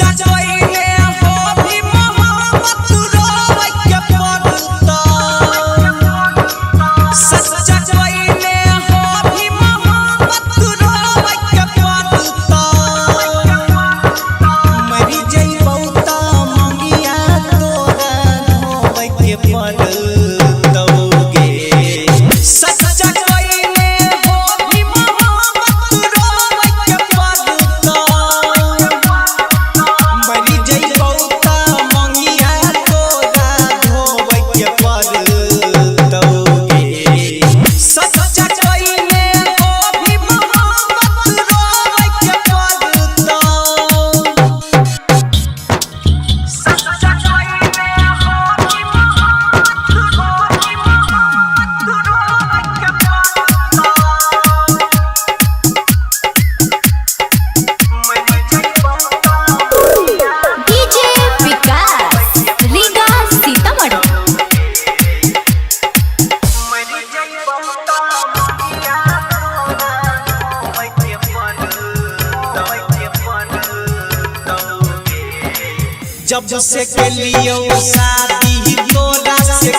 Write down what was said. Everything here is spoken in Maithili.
सच्चा कइले हो भी मोहब्बत रोवे के पड़तौ। सच्चा कइले हो भी मोहब्बत रोवे के पड़तौ। मरी जइबौ त मंगिया तोरा धोवे के पड़तौ गे। सच्चा कइले हो भी मोहब्बत रोवे के पड़तौ। मरी जइबौ त मंगिया तोरा धोवे के पड़तौ गे। सच्चा कइले हो भी मोहब्बत रोवे के पड़तौ। सच्चा कइले हो भी मोहब्बत रोवे के पड़तौ। डीजे विकास रीगा सीतामढ़ी। जब से के लियो शादी तोरा से।